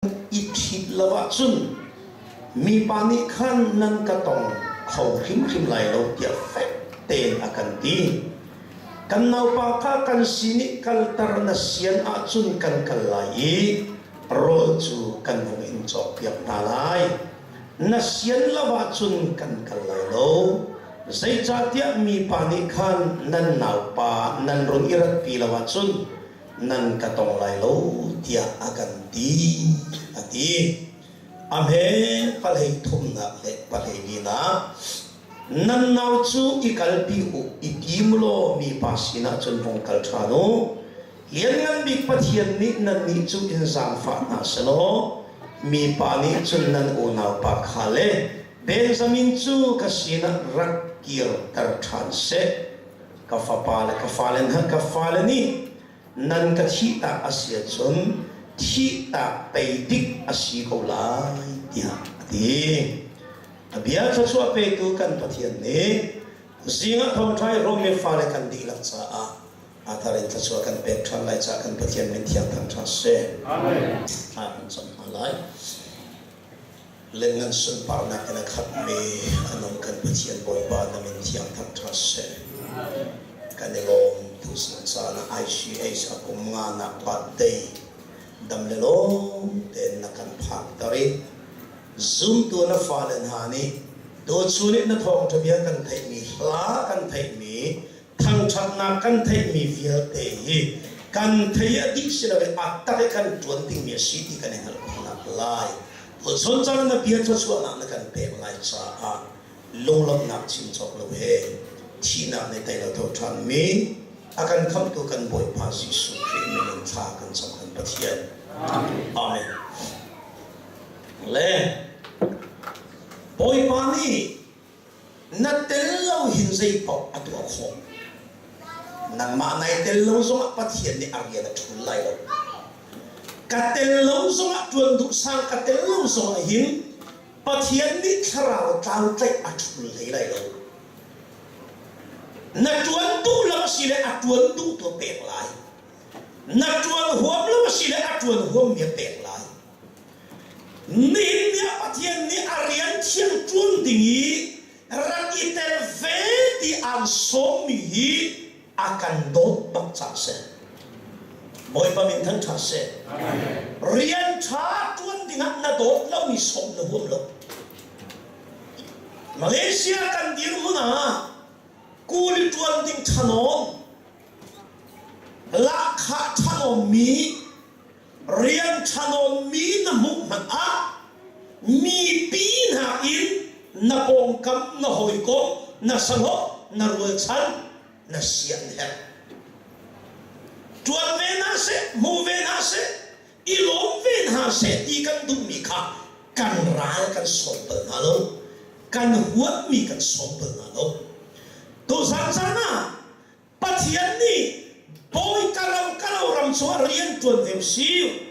I ṭhit lo ahcun mipa nih khan nan ka tong kho hrimhrim lai lo tiah fek tein a kan ti. Kan naupa kha kan sin i kalter na sian ahcun kan kal lai i rawl cu kan vung in cawkpiak hna lai. Na sian lo ahcun kan kal lai lo. Zeicahtiah mipa nih khan nan naupa nan run i ratpi lo ahcun nan ka tong lai lo tiah a kan ti a ti. A hme palei thumnak le palei linak nan nau cu i kalpi u i tim law mipa sinah cun vung kal ṭhan u. Lianngan Bik Pathian nih nannih cu in zaangfah hna selaw mipa nih cun nan unaupa kha le Benjamin cu ka sinah rak kirter ṭhan seh. Ka fapa le ka fale hna ka fale nih nan ka thihtak a si ahcun thihtak pei dik a si ko lai tiah a ti. A bia thluachuah petu kan Pathian nih zingah thawngṭha i Romi fale kan dihlak caah a thar in thluachuah kan pek ṭhan lai caah kan Pathian min thiang thangṭhat seh. Amen. Thla kan cam hna lai. Lianngan sunparnak in a khatmi a nung kan Pathian Bawipa na min thiang thangṭhat seh. Kan i lawm tuzing caan ah ICH a kum nganak birthday dam le lawm tein na kan phakter i zumtu na fale hna nih tuchun i na thawngṭha bia kan theihmi hla kan theihmi thangṭhatnak kan theihmi vialte hi kan thei a dih si lo i a tak i kan ṭuan dingmi a si ti kan i hngalh khawhnak lai. Tuchun caan na bia thluachuahnak na kan pek lai caah lunglawmhnak chim cawk lo he thihnak nih tei lo tho ṭhanmi a kan khamhtu kan Bawipa Jesuh Khrih min in thla kan cam kan Pathian. Amen. Le Bawipa nih Na tel lo hin zei paoh a tuah khawh. Nangmah nai tel lo zongah Pathian nih a rian a ṭhul lai lo. Ka tel lo zongah ṭuan duh sang ka tel lo zongah hin Pathian nih thlarau tlau tlaih a ṭhul hlei lai lo. Na ṭuan duh lo a si le a ṭuan duh tu a pek lai. Na ṭuan huam lo a si le a ṭuan huammi a pek lai. Nihin ni ah Pathian nih a rian thiang ṭuan ding i rak i tel ve ti aan sawmmi hi a kan dawt bak caah a si. Bawipa min thangṭhat seh. Rian ṭha ṭuan dingah na dawt lomi sawm na huam lo. Malaysia kan dirhmun ah kuli ṭuan ding ṭhanawn, lahkhah ṭhanawnmi Rian ṭhanawnmi na hmuh hmanh ah mipi nakin na pawngkam, na hawikom, na sahlawh, na rualchan na sian herh. Ṭuan ve hna seh, hmu ve hna seh, i lawm ve hna seh ti kan duhmi kha kan ral kan sawm bal hna lo. Kan huatmi kan sawm bal hna lo. Tuzan caan ah Pathian nih bawi ka ro ka lo ram chungah rian ṭuan ve usih.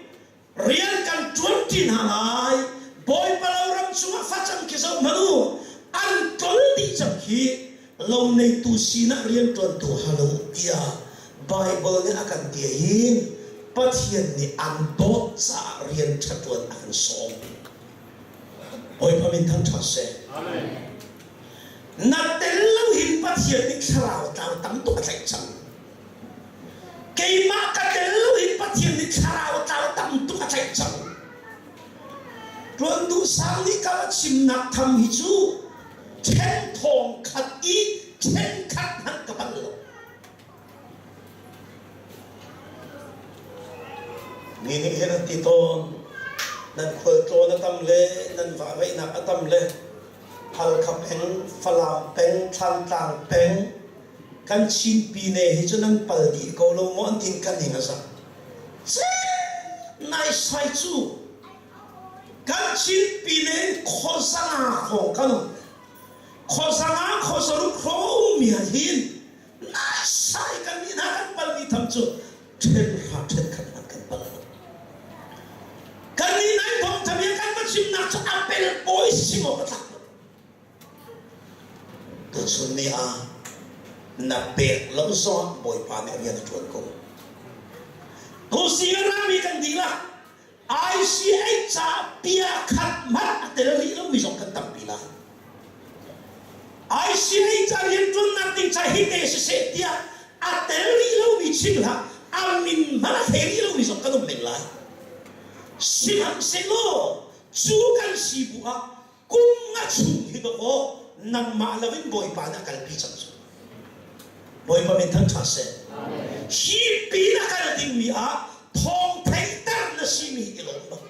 Rian kan ṭuan ṭi hna lai. Bawipa lo ram chungah facang khi zoh hmanh u. An ṭol dih cang khi lo neitu sinah rian ṭuantu hal u tiah Baibal nih a kan ti hin Pathian nih an dawt caah rian ṭha ṭuan a kan sawm. Bawipa min thangṭhat seh. Amen. Na tel lo hin Pathian nih thlarau tlau tam tuk a tlaih cang. Keimah ka tel lo hin Pathian nih thlarau tlau tam tuk a tlaih cang. Tuan duh sang nih ka va chimnak tham hi cu then thawng khat i then khat hmanh ka pal lo. Mi nih hin an ti tawn, nan khualtlawn a tam le nan vahvaihnak a tam le Halkha peng, Falam peng, Thlantlang peng, kan Chin pine hi cu nan pal dih ko lo maw an tin kan ning a zak. Naisai cu kan Chin pine in khuazanga hrawng kan um. Khuazanga khuazaruk hrawng a ummi ah hin naisai kan nih hna kan palmi tham cu ṭhen hra ṭhen khat hmanh kan pal lo. Kan nih nai thawngṭha bia kan va chimnak cu a pel pawi si maw ka tlak lo. Tuchun ni ah na pek lo zong Bawipa nih rian a ṭuan ko. Tusi rami kan dihlak. ICA ca bia khat hmanh a tel rih lomi zong kan tampi lai. ICA ca rianṭuannak ding ca hi te siseh tiah a tel rih lomi chim hlah, a min hmanh a thei rih lomi zong kan um men lai. Sihmanhsehlaw cu kan si bu ah kum nga chung hi dawkaw nangmah loin Bawipa nih a kalpi cang cu. Bawipa min thangṭhat seh. Hi pin a kal dingmi ah thawng theihter na simi i lawm bak.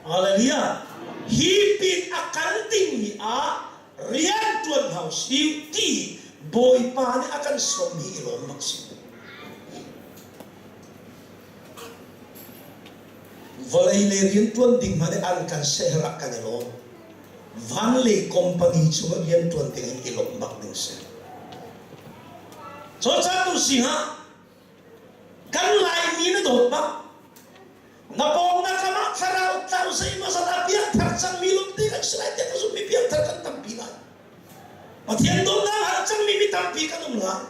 Hallelujah. Hi pin a kal dingmi ah rian ṭuan hau si ti Bawipa nih a kan sawmmi i lawm bak si. Vawlei le rianṭuan ding hmanh an kan sehher ah kan i lawm. Van le company chungah rianṭuan ding in i lawmh bak ding si. Cawlcang tu singah kan Laimi na dawt bak. Na pawng na kam ah thlarau tlau zeimawzat a piangthar cangmi lawmte kan si lai tiah ka zumh mi piangthar kan tampi lai. Pathian dawtnak a cangmi mi tampi kan um lai.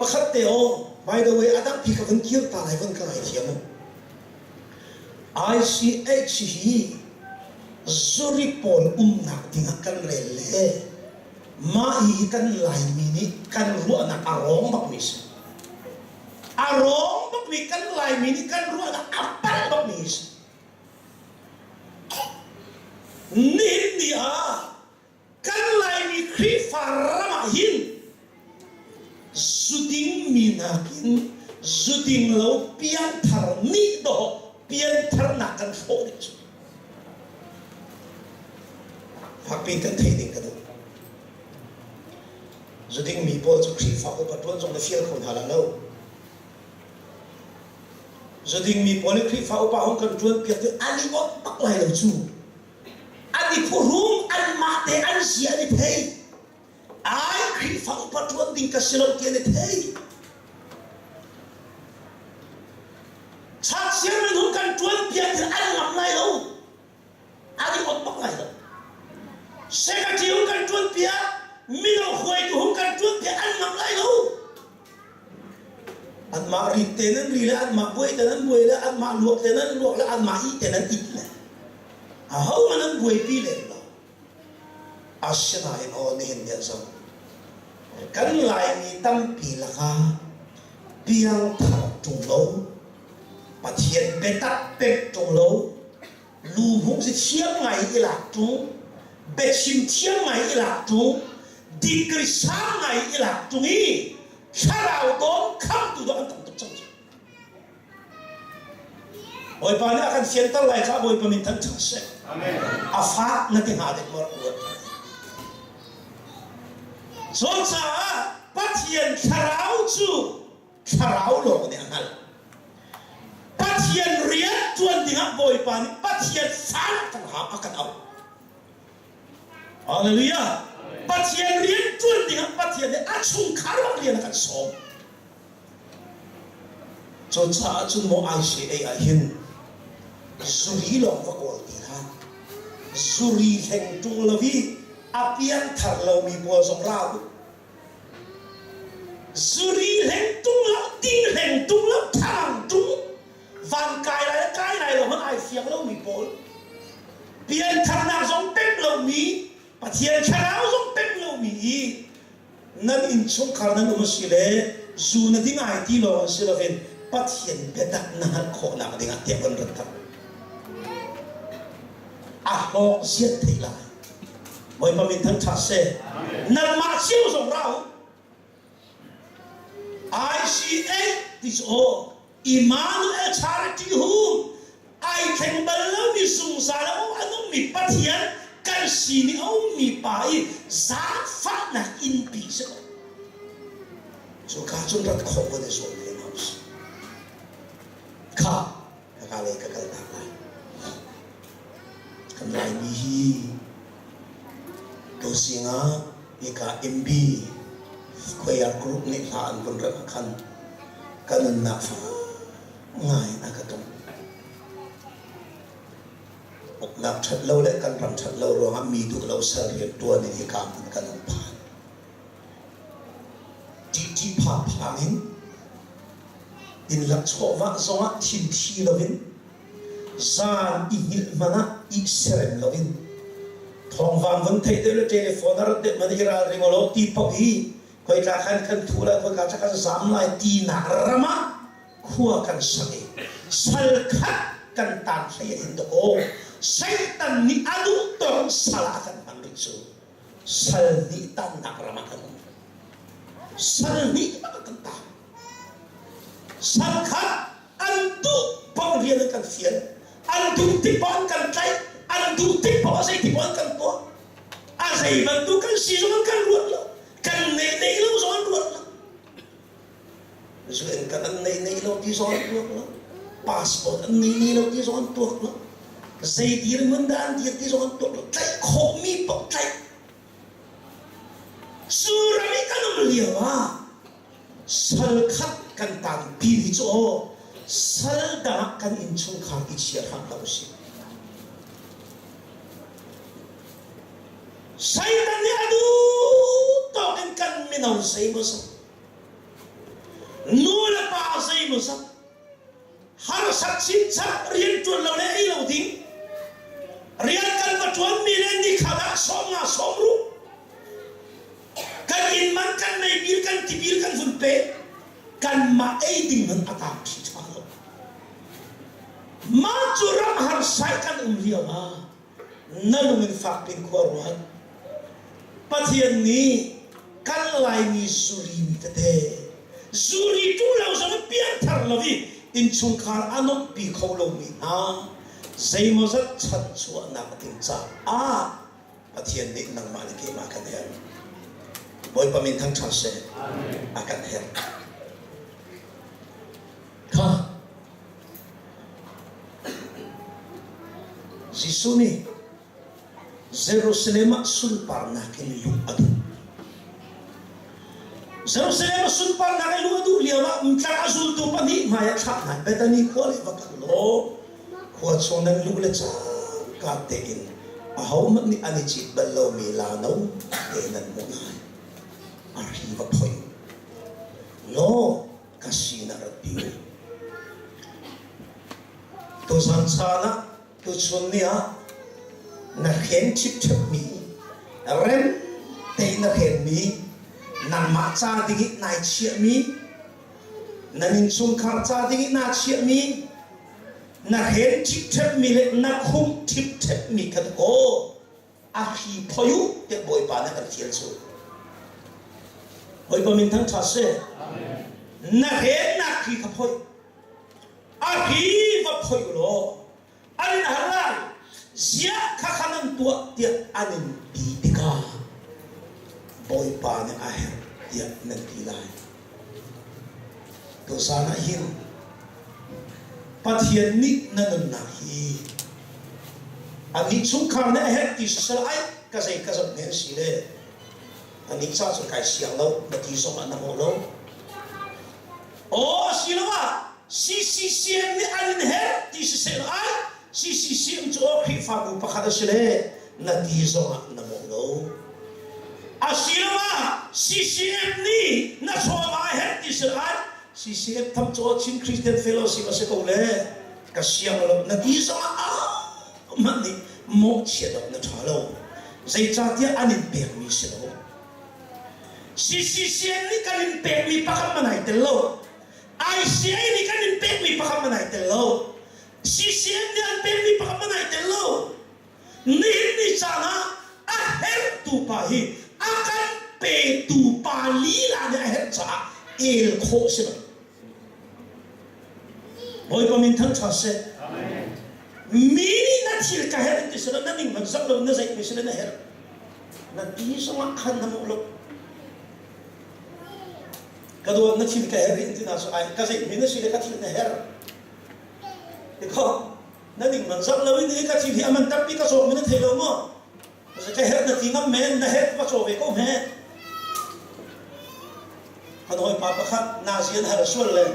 Pakhat te aw, by the way, a dang pi ka vun kir ta lai vun ka ngaithiam u. ICH hi zuri pawl umnak dingah kan rel le mah hi kan Laimi nih kan ruahnak a rawng bakmi si. A rawng bakmi kan Laimi nih kan ruahnak a palh bakmi si. Nihin ni ah Kan Laimi Khrihfa ram ah hin zuding mi nakin zuding lo piangthar nih dawh piantharnak kan hrawh ding cu. Fakpi kan theih ding ka duh. Zuding mi pawl cu Khrihfa upa ṭuan zong na fial kho hna la lo. Zuding mi pawl nih Khrihfa upa hung kan ṭuan piak ti an i ot bak lai lo cu. An i phuhrung, anmah te an zia an i thei. Ai Khrihfa upa ṭuan ding ka si lo ti an i thei. Church chairman hung kan ṭuan piak ti an ngam lai lo. An i ot bak lai lo. Secretary hung kan ṭuan piak, mino hruaitu hung kan ṭuan piak an ngam lai lo. Anmah rit te nan ri le anmah buai te nan buai le anmah luak te nan luak le anmah ih te nan it le ahohmanh an buaipi lem lo. Asinain aw nihin ni zong kan Laimi tampi lakah piangthar ṭung lo, Pathian biatak pek ṭung lo, lu hmung si thiam ngai i lak ṭung, biachim thiam ngai i lak ṭung, degree sang ngai i lak ṭung i thlarau dawm khamtu dawh an tam tuk cang cu. Bawipa nih a kan fianter lai kha Bawipa min thangṭhat seh. A fak na ti hnga dek maw rak ruat. Cucaah Pathian thlarau cu thlarau lawng nih a hngalh. Pathian rian ṭuan dingah Bawipa nih Pathian fa kan hau a kan auh. Hallelujah. Pathian rian ṭuan dingah Pathian nih a chungkhar bak rian a kan sawm. Cucaah cun maw ICA ah hin zuri lawng va kawl ti hlah. Zuri hleng ṭung lo i a piangthar lomi pawl zong ra u. Zuri hleng ṭung lo, ding hleng ṭung lo, thlang ṭung, van kai lai le kai lai lo hmanh ai fiang lomi pawl, piantharnak zong pemh lomi, Pathian thlarau zong pemh lomi i nan innchungkhar nan um a si le zu na ding ai ti lawng si loin Pathian biatak na hngalh khawhnak dingah tiah von rat tak. A hlawk ziat thei lai. Bawipa min thangṭhat seh. Nanmah cio zong ra u. ICA ti cu aw Emmanuel Charity Home ai thleng bal lomi zungzal a um a nungmi Pathian kan sin i a ummi pa i zaangfahnak innpi si ko. Cuka cun rat khawh van i zuam ve hna usih. Kha ka lei ka kaltak lai. Kan Laimi hi tuzing ah hika MB Choir Group nih hla an vun remh ah khan ka nunnak fak ngai in a ka tum. Uknak ṭhat lo le kan ram ṭhat lo ruangah mi duh lo sal rian ṭuan in hika hmun kan hung phan. Ṭihṭih phangphang in. Innlak chawhvah zongah thinthi loin zan i hngilh hmanh ah i serem loin thawngvang von theih deuh le telephone a rat deuh hmanh i ralring ulaw ti paoh hi khoika khan kan thu lai khoika kha kan zam lai tinak ram ah khua kan sak i sal khat kan tan hlei ah hin dawkaw Satan nih a duh tawk sal ah kan hman rih cu sal nih tannak ram ah kan um sal nih kan tan sal khat an duh paoh rian an kan fial an duh tik paoh an kan tlaih an duh tik paoh a zei tik paoh an kan tuah a zei bantuk kan si zong an kan ruat lo kan neih neih lo zong an ruat lo zu in kan an nei nei lo ti zong an tuak lo passport an nei nei lo ti zong an tuak lo zei dirhmun dah an dir ti zong an tuak lo tlaih khawhmi paoh tlaih cu ram i kan um lio ah sal khat kan tanpi mi cu aw sal dang ah kan innchungkhar i chia hram hlah usih Satan nih a duh tawk in kan mino zeimaw zat nu le pa zeimaw zat harsat chinchap rianṭuan lo le ei lo ding rian kan va ṭuanmi le nikhat ah sawm nga sawm ru kan inn man kan nei bil kan tibil kan vun pe kanmah ei ding man a tang ṭhi ṭha lo mah cu ram harsai kan um lio ah na lung in fak piin khua ruat. Pathian nih kan Laimi zuri mi tete zuri tu lo zong in piangthar lo i innchungkhar a nuamhpi kho lomi hna zeimawzat chanchuahnak ding caah Pathian nih nangmah le keimah kan herh. Bawipa min thangṭhat seh. A kan herh. Kha Jesuh nih Jerusalem ah sunparnak in luh a duh. Jerusalem ah sunparnak in luh a duh lio ah tlang a zultu pahnih hmai ah thlah hna. Bethany khua le va kal law khua chung nan luh le cangka tein ahohmanh nih an i cit bal lomi lano te nan hmuh lai. A hri va phoih law ka sinah rat pi u. Tuzan caan ah tuchun ni ah na hren ṭhipṭhepmi rem tein na hrenmi nangmah ca ding i nai chiahmi nan innchungkhar ca ding i naa chiahmi na hren ṭhipṭhepmi le na khumh ṭhipṭhepmi kha kaw a hri phoi u tiah Bawipa nih a kan fial cu. Bawipa min thangṭhat seh. Na hrennak hri kha phoi. A hri va phoi u law an in hal lai. Ziah kha kha nan tuah tiah an in ti tikah Bawipa nih a herh tiah nan ti lai. Tuzaan ah hin Pathian nih na nunnak hi anih chungkhar nih a herh ti siseh ai ka zei ka zoh men si le anih ca cu kai siang lo na ti zong ah na hmuh lo. Aw asiloah CCCM nih an in herh ti siseh ai CCCM cu aw Khrihfabu pakhat a si le na ti zong ah na mawh lo. Asiloah CCM nih na chawva a herh ti si lai CCM tham cu Chin Christian Fellowship a si ko le ka siang lo na ti zong ah hmanh nih mawhchiat awk na ṭha lo. Zeicahtiah an in pekmi si lo. CCCM nih kan in pekmi pakhat man ai tel lo. ICA nih kan in pekmi pakhat man ai tel lo. CCM nih an pekmi pakhat man ai tel lo. Nihin ni caan ah a herhtu pa hi a kan petu pa lila nih a herh caah el khawh si lo. Bawipa min thangṭhat seh. Mi nih na thil ka herh ti sila na ning man zak lo na zeih mi sila na herh. Na ti zongah khan na mawh lo. Ka dawt na thil ka herh in ti na so ai ka zeih mi na si le ka thil na herh. Tikho Na ning man zak lo in hi ka thil hi a man tampi ka cawk mi na thei lo maw? Ka herh na ti ngam men, na herh va caw ve ko hme. Kan hawipa pakhat nazi an har sual le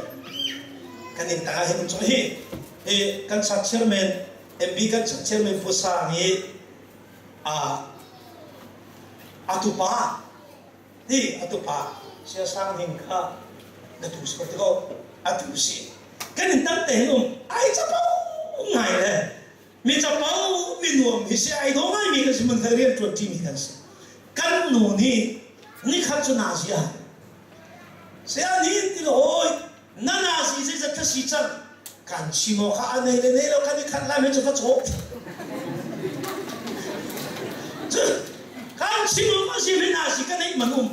kan in ta hin um hi hi kan chat chairman MB kan chat chairman Pu Sang hi a atupa hi atupa sia sang hing kha na tu si ko ti ko. Atu si. Kan in tam te hin um ai capo ngai le mi capo mi nuam hi si ai dawh ngaimi kan si mun khat rian ṭuan ṭimi kan si. Kan nu nih nikhat cu nazi ah saya ni ti lo hoi na nazi zeizat ka si cang kan chim awk kha a nei le nei lo kan i khat lai mei cu va cawk kan chim awk a si mi nazi ka neih man um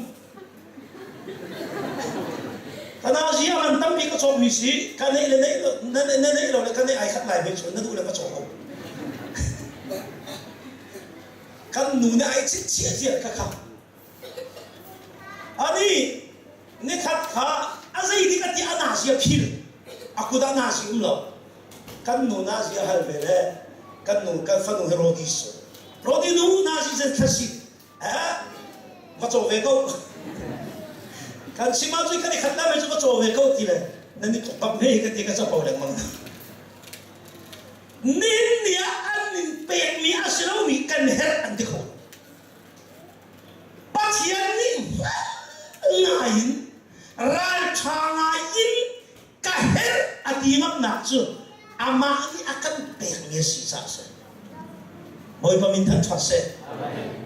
ka nazi a man tampi ka cawk mi si ka neih le neih lo na neih lo le ka neih ai khat lai mei cu na duh le va cawk ko kan nu nih ai chit chia ziar ka kha Ani nikhat kha a zei dik a ti a nazi a phil a kut ah nazi um lo kan nu nazi a hal ve le kan nu kan fanu hi rodi su rodi nu nazi zen thlasi eh va caw ve ko kan chim ah cun kan i khat na me cu va caw ve ko ti le nan i tuk me ka ti ka capo lengmang nin ni ah an nin pekmi a si lomi kan herh an ti kho Pathian nih ngai in ralṭha ngai in ka herh a ti ngamnak cu amah nih a kan pekmi a si caah a si. Bawipa min thangṭhat seh.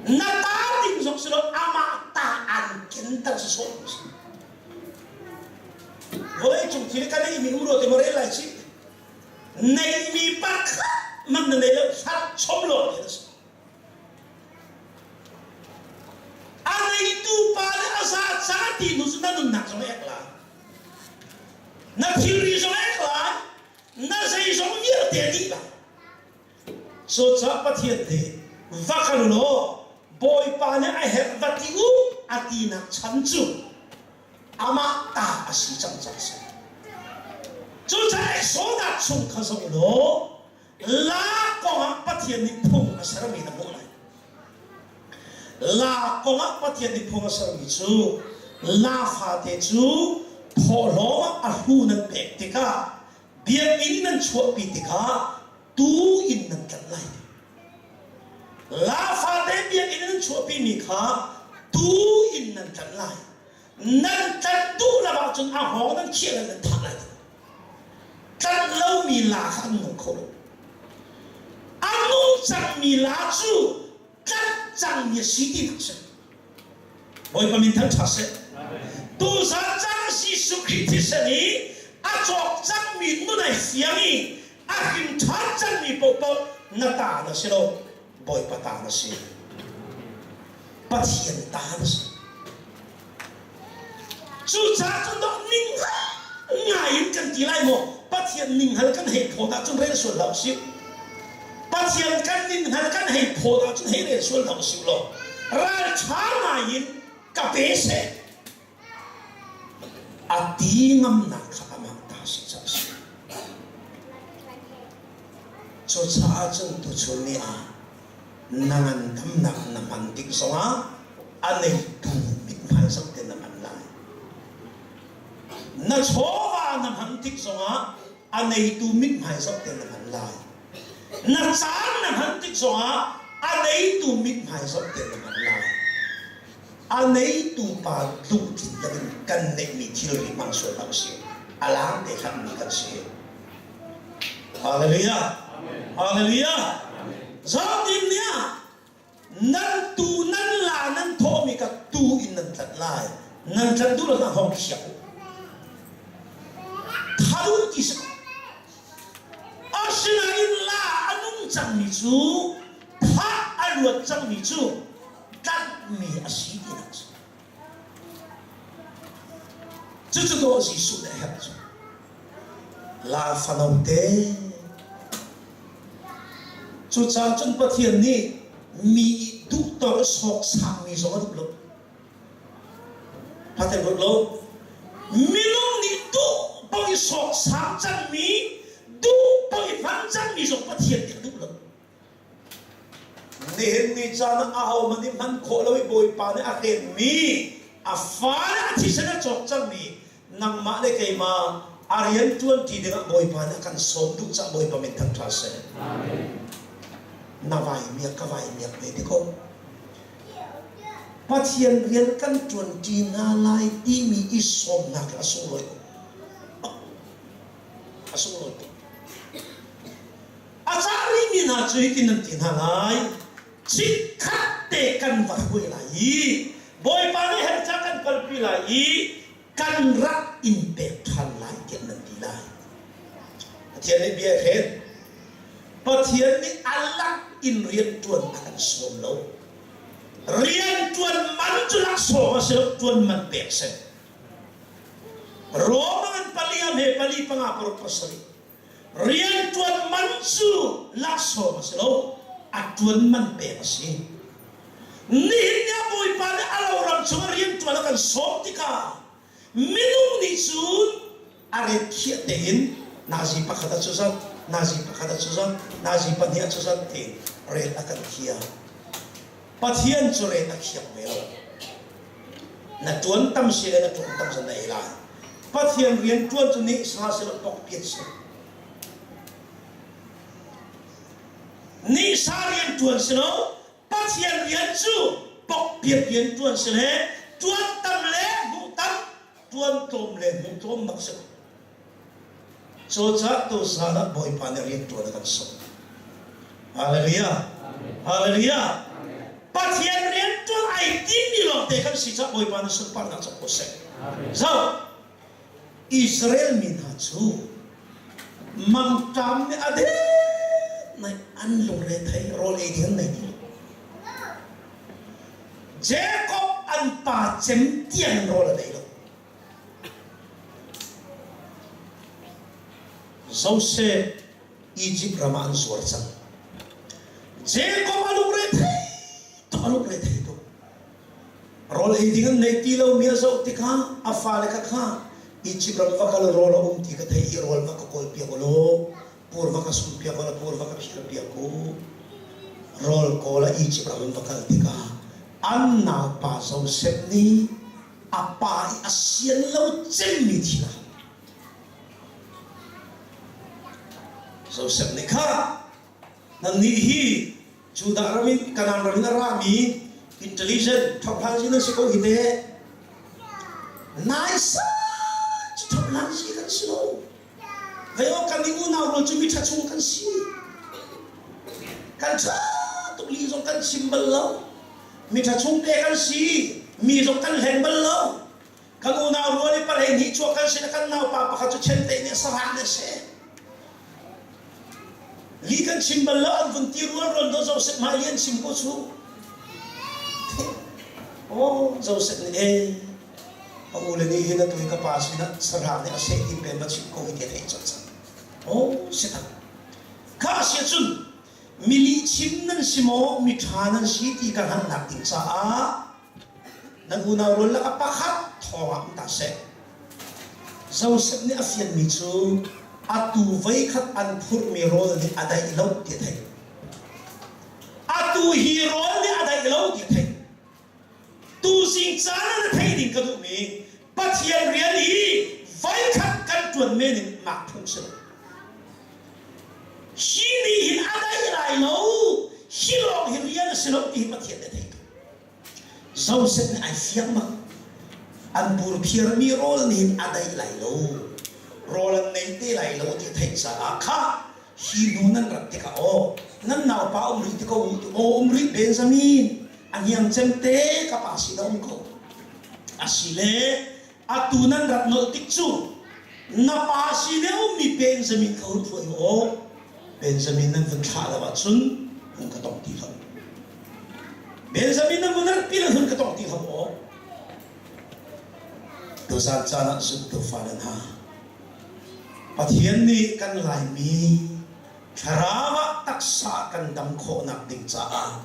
Na ta ding zong si lo amah ta an kenter si sawh si. Vawlei cung thil kan neihmi um rua te maw rel lai cih. Neihmi pakhat man na nei lo hlat chom lo ti a si. A ngeitu pa le a za ca ti hnu cu na nunnak zong a ek lai. Na thilri zong a ek lai. Na zeizong vialte a dih lai. Cucaah Pathian nih va kal law Bawipa nih a herh va ti u a tinak chan cu amah ta a si cang caah a si. Cucaah Exodus chung kha zoh law La kongah Pathian nih phung a sermi na hmuh lai. La kongah Pathian nih phung a sermi cu la fate cu thawhlawm ah a hlu nan pek tikah biakinn nan chuahpi tikah tuu in nan tlanh lai. La fate biakinn nan chuahpimi kha tuu in nan tlanh lai. Nan tlanh duh lo ahcun a hngawng nan khiah le nan thah lai. Tlanh lomi la kha an nung kho lo. A nung cangmi la cu tlanh cangmi a si tinak a si. Bawipa min thangṭhat seh. Tuzan cang Jesuh Khrih thisen i a cawk cangmi nun ai fiang i a hrim ṭhan cangmi paohpaoh na ta na si lo, Bawipa ta na si. Pathian ta na si. Cucaah cun dawh ninghngal ngai in kan ti lai maw? Pathian ninghngal kan hei phawt ahcun rel sual hlah usih. Pathian kan ninghngal kan hei phawt ahcun hei rel sual hlah usih law ralṭha ngai in ka pe seh. A ti ngamnak kha amah ta si caah a si. Cucaah cun tuchun ni ah na ngandamnak na hman tik zongah a neitu mithmai zoh te na hman lai. Na chawva na hman tik zongah a neitu mithmai zoh te na hman lai. Na caan na hman tik zongah a neitu mithmai zoh te na hman lai. A neitu pa lungthin in kan neihmi thilri hmang sual hlah usih. A lang te hlanmi kan si. Hallelujah. Hallelujah. Zaudim nih ah nan tu nan la nan thawhmi ka tu in nan tlanh lai. Nan tlanh duh lo hna hong khiak u. Thalu ti si. Asinain la a nung cangmi cu thah a luat cangmi cu tlanhmi a si tinak si. Cucu dawh Jesuh nih a herh cu. La fanote. Cucaah cun Pathian nih mi i duhtawk i sawksangmi zong a duh lo. Pathian ruat lo. Minung nih duh paoh i sawksang cangmi, duh paoh i hman cangmi zong Pathian nih a duh lo. Nihin ni caan ah ahohmanh nih hman khawh lo i Bawipa nih a hrenmi a fale a thisen a cawk cangmi nangmah le keimah a rian ṭuanṭi dingah Bawipa nih a kan sawm duh caah Bawipa min thangṭhat seh. Na vai miak ka vai miak ve ti ko. Pathian rian kan ṭuanṭi hna lai timi i sawmnak a sunglawi ko. hna cu hitin nan ti hna lai, Chikkhat te kan va hruai lai i Bawipa nih herh ca kan kalpi lai i kan rak in pek ṭhan lai tiah nan ti lai. Pathian nih bia a hren. Pathian nih a lak in rianṭuan a kan sawm lo. Rianṭuan man cu laksawng a si lo, ṭuan man pek a si. Rom an pali a hme pali panga paruk pasarih. Rianṭuan man cu laksawng a si lo, a ṭuan man pek a si. Nihin ni ah Bawipa nih a loram chung ah rianṭuan a kan sawm tikah minung nih cun a ret khiah tein nazi pakhat a cu zat, nazi pakhat a cu zat, nazi pahnih a cu zat tiin ret a kan khiah. Pathian cu ret a khiak ve lo. Na ṭuan tam si le na ṭuan tam zan na ei lai. Pathian rian ṭuan cu nih sa si lo pokpiat si. Nih sa rian ṭuan si lo, Pathian rian cu pokpiat rian ṭuan si le ṭuan tam le hmuh tam, ṭuan tlawm le hmuh tlawm bak si. Cucaah tuzaan ah Bawipa nih rian ṭuan a kan sawm. Hallelujah. Hallelujah. Pathian rian ṭuan ai timmi lawngte kan si caah Bawipa nih sunparnak cu ko seh. Zoh, Israel mi hna cu mangṭam nih a det nai an lungre thei rawl ei ding an nei ti lo. Jacob an pa cem tiang rawl a nei lo. Josef Egypt ram ah an zuar cang. Jacob a lungre thei tuk, a lungre thei tuk. Rawl ei ding an nei ti lomi a zoh tikah a fale kha kha Egypt ram va kal rawl a um ti ka theih i rawl va ka kawl piak u law pur va ka sum piak u law pur va ka phiar piak u. Rawl kawl ah Egypt ram an va kal tikah an naupa Josef nih a pa i a sian lo cemmi thil ah Josef nih kha nannih hi Judah ram in Kanaan ram in a rami intelligent ṭhohhlan nan si ko hi teh naisa cu ṭhohhlan si kan si lo hei aw kan i unau rual cu miṭha chung kan si kan ṭha tuk li zong kan chim bal lo miṭha chung te kan si mi zong kan hleng bal lo kan unau rual i palei hnih chuak kan si kan naupa pakhat cu chente nih sarang nih a seh li kan chim bal lo an vun ti rual rual do Joseph hmai li an chim ko chu oh Joseph nih e a u le nih hin atu hi ka pa sinah sarang nih a seh ti pen va chim ko hi ti a theih cang cang oh si tak kha sia cun mi lihchim nan si maw mi ṭha nan si ti ka hngalhnak ding caah nan unau rual lakah pakhat thawng ah um ta seh. Joseph nih a fianmi cu atu voikhat an phurhmi rawl nih a daih lo ti a theih. Atu hi rawl nih a daih lo ti a theih. Tuzing caan ah na theih ding ka duhmi Pathian rian hi voikhat kan ṭuan men in mak phung si lo. Hi nih hin a daih lai lo, hi lawng hi rian a si lo ti hi Pathian nih a theih tuk. Joseph nih ai fiang bak. An burphiarmi rawl nih hin a daih lai lo. Rawl an nei te lai lo ti a theih caah kha hi hnu nan rat tikah aw nan naupa um rih ti ko u aw um rih Benjamin a hniang cem te ka pa sin a um ko asile atu nan rat nolh tik cu na pa sin i ummi Benjamin kha hun hruai u aw Benjamin nan vun thlah lo ahcun hun ka tong ti lo Benjamin nan vun ratpi lo hun ka tong ti lo aw tuzan caan ah zumtu fale hna Pathian nih kan Laimi thlarau ah taksa kan dam khawhnak ding caah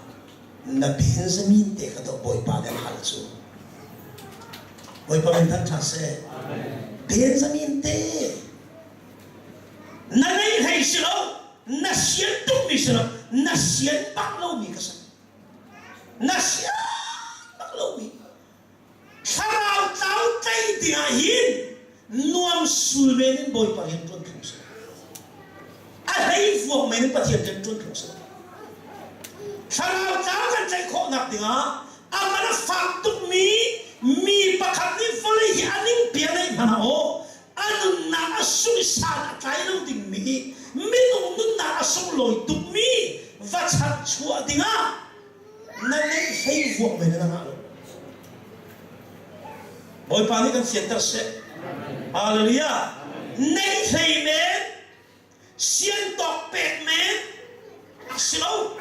na Benjamin te kha dawh Bawipa nih an hal cu. Bawipa min thangṭhat seh. Benjamin te na nei hlei si lo, na sian tukmi si lo, na sian bak lomi ka si. Na sian bak lomi. Thlarau tlau tlei dingah hin nuam sul men in Bawipa rian ṭuan phung si. A hlei vuak men in Pathian rian ṭuan phung si. Thlarau tlau kan tlaih khawhnak dingah a man a fak tukmi mi pakhat nih vawlei hi a ningpi a neih hmanh ah aw a nunnak a sung i san a tlai lo dingmi minung nunnak a sunglawi tukmi. va chanhchuah dingah na neih hlei vuak men in a ngah lo. Bawipa nih kan fianter seh. Hallelujah. Neih hlei men, sian tawk pek men a si lo.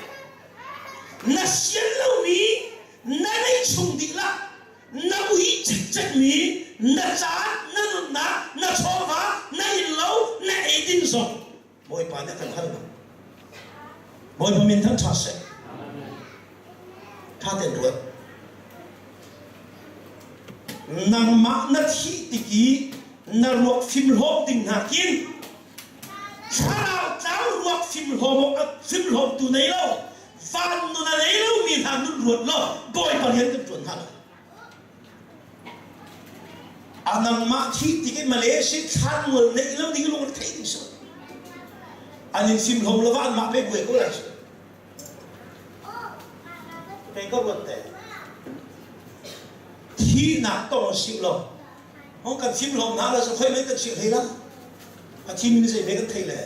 Na sian lomi na neih chung dihlak na ui cikcekmi na caan, na nunnak, na chawva, na innlo, na eidin zong Bawipa nih a kan hal hna. Bawipa min thang ṭha seh. Ṭha tein ruat. Nangmah na thih tik i na ruak fimhlawm ding hna kin thlarau tlau ruak fimhlawm fimhlawmtu nei lo van nun a nei lomi hna nun ruat law Bawipa rian kan ṭuan hna lai. A nangmah thih tik i Malaysia thlanmual neih lo ding lung theih ding si. An in sim hlom lo va anmah pe buai ko lai si. Kei ka ruat te. Thihnak tong si lo. Hong kan sim hlom hna la so khoi mei kan si hlei la. A thi mi zei me kan thei le.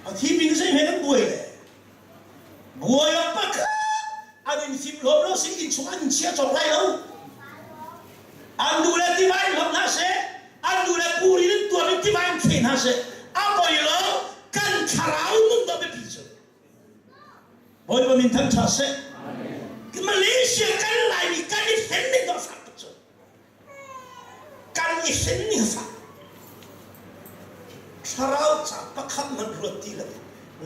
A thi mi zei me kan buai le. Buai ah pakhat an in fimhlawm lo si inn chung an chia cawk lai lo. An duh le tiva in hlawm hna seh, an duh le pur in tuar in tiva in theh hna seh. A poi lo kan thlarau nun dawh biapi cu. Bawipa min thang ṭha seh. Malaysia kan Laimi kan i hlen ning dawh fak tuk cu. Kan i hlen ning a fak. Thlarau ca pakhat hmanh ruat ti lo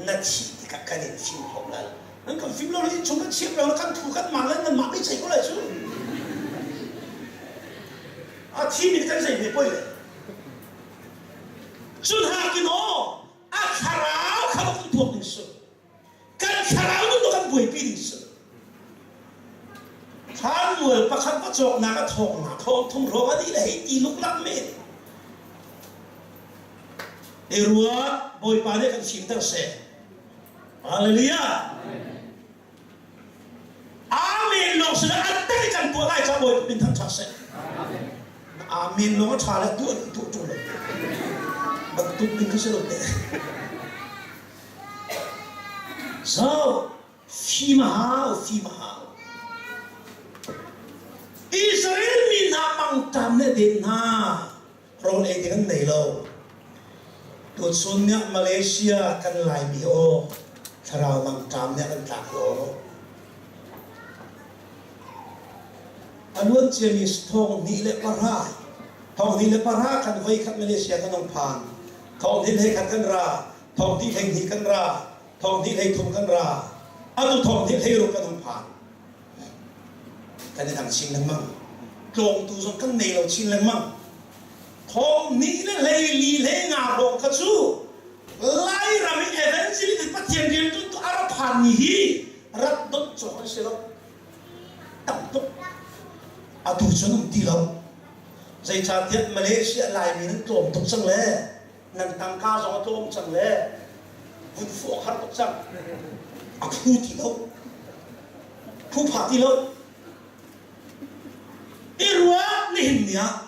na thih tikah kan in fim khawh lai. Nan kan fim lo le innchung kan chiap lo kan thu kan mang le nan mah mei ko lai cu. A thi mi kan zei hme poi le. Cun hakin aw a thlarau kha kan tuak ding si. Kan thlarau nun kan buaipi ding si. Thlanmual pakhat va cawknak a thawknak thawng thum hrawng a dih le hei ti luklak men. I ruat Bawipa nih kan fimter seh. Hallelujah. Amen lawng si an tak kan tuah lai ca Bawipa min thangṭhat seh. Amen lawng a ṭha le tuah tuah ṭung lo. Bantuk ding kha si lo te. So, fim a hau, fim a hau. Israel mi hna mangṭam le den hna rawl ei ding an nei lo. Tuchun nih Malaysia kan Laimi aw thlarau mangṭam nih a kan tlak lo. A luan ciami thong hnih le pahra thong hnih le pahra kan voi khat Malaysia kan hung phan. Thong hnih hlei khat kan ra, thong hnih hlei hnih kan ra, thong hnih hlei thum kan ra. Atu thong hnih hlei ruk kan hung phan. Kan i dang chin lengmang. Tlawngtu zong kan nei lo chin lengmang. Thong hnih le hlei li hlei nga hrawng kha cu Lairam i evangelist Pathian rianṭuantu a ra phanmi hi rat dot cawk an si lo. Tam tuk. Atu cun um ti lo. Zeicahtiah Malaysia Laimi nan tlawm tuk cang le nan tangka zong a tlawm cang le vun fuh a har tuk cang. A phu ti lo. Phu pha ti lo. I ruah nihin ni ah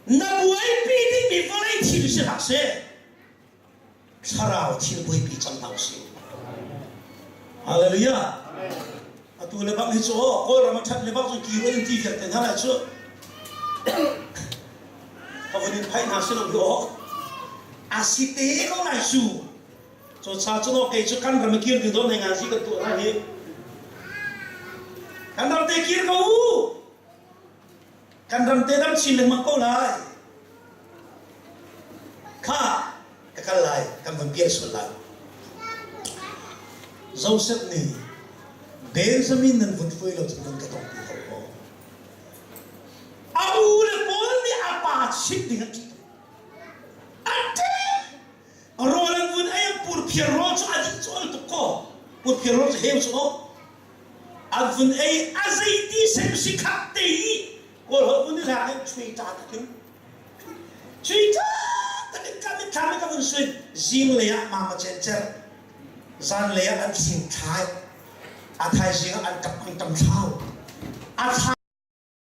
na buaipi dingmi vawlei thil si hlah seh thlarau thil buaipi cang hna usih. Hallelujah. Atu le bang hi cu aw Kawlram a ṭhat le bang cu kiro in ti vialte hna lai cu. Ka vun in phai hna si lo hi aw. A si te ko lai cu. Cu cha cu no kei cu kan ram i kir ding do nei ngan si kan tuah hna hi. Kan ram te kir ko u. Kan ram te dam chin lengmang ko lai. Kha ka kal lai, kan van pial sual lai. Joseph nih Benjamin nan vun hruai lo cun nan ka tong ti lo maw? A u le pawl nih a pa chimh ding an ṭih. An ṭih! Rawl an vun ei purphiar rawl cu a dih cu al tuk ko. Purphiar rawl cu heu cu aw. An vun ei a zeiti sem si khat te i kawl holh vun i lak in chui ta takin chui ta takin ka mitthlam in ka vun suin zinglei ah mama cencer zanlei ah an thing thlai a thaizing ah an kap an tam thlau a thla.